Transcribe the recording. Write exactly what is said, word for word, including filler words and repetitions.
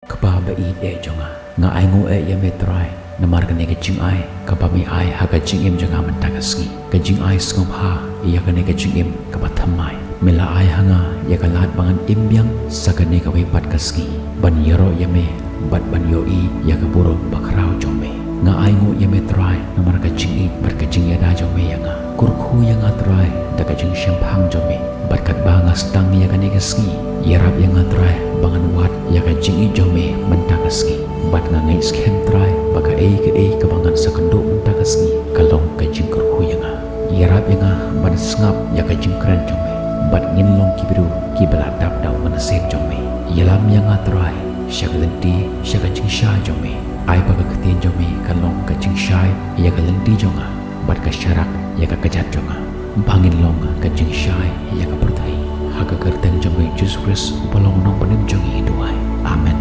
Kpa ba ïeit jong nga, nga ainguh ïa me Trai namar kane ka jingai kaba me ai ha ka jingim jong nga mynta ka sngi, ka jingai sngewbha ïa kane ka jingim kaba thymmai. Me la ai ha nga ïa ka lad ba ngan im biang sa kane kawei pat ka sngi ban ïaroh ïa me bad ban ïohi ïa ka burom bakhraw jong me. Nga ainguh ïa me Trai namar ka jingïeit bad ka jingïada jong me ïa nga. Kyrkhu ïa nga Trai da ka jingshemphang jong me bad katba nga sdang ïa kane ka sngi, ïarap ïa nga Trai ba ngan wad ïa ka jingïeit jong me mynta ka sngi. Bad nga ngeit skhem Trai ba kaei kaei kaba ngan sa kynduh mynta ka sngi ka long ka jingkyrkhu ïa nga. Ïarap ïa nga ban sngap ïa ka jingkren jong me bad ngin long ki briew kiba la dap da u mynsiem jong me. Ïalam ïa nga Trai sha ka lynti sha ka jingshai jong me. Ai ba ka ktien jong me kan long ka jingshai ïa ka lynti jong nga bad ka sharak ïa ka kjat jong nga, ba ngin long ka jingshai ïa ka pyrthei. Ha ka kyrteng jong me Jisu Khrist uba long u nongpynim jong ngi, ngi duwai. Amen.